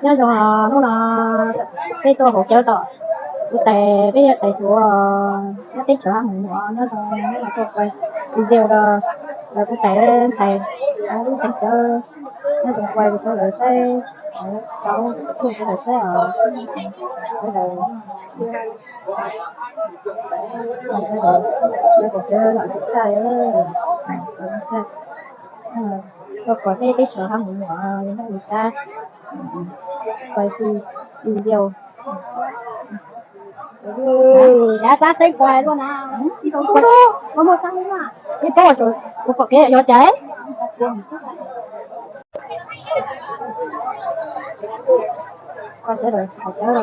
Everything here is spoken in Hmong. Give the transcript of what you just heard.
Nyob zoo, hnub no peb tuaj haus cawv tom kuv tais, peb yog tais hluas nyob teb chaws Hab Mus no. Nyob zoo, hnub no tuaj quay video rau kuv tais ntxhais lub teev cawv. Nyob zoo, quay rau sawv daws saib, rau sawv daws saib os, sawv daws, sawv daws, lub teev cawv lom zem tshaj, lom zem tshaj. Tuaj quay peb teb chaws Hab Mus no, yog nyob li cas, quay video. Tab tab teb quay luaj na. Ib paub kuv pom kev yuav caiv. Koj sawv daws haus cawv.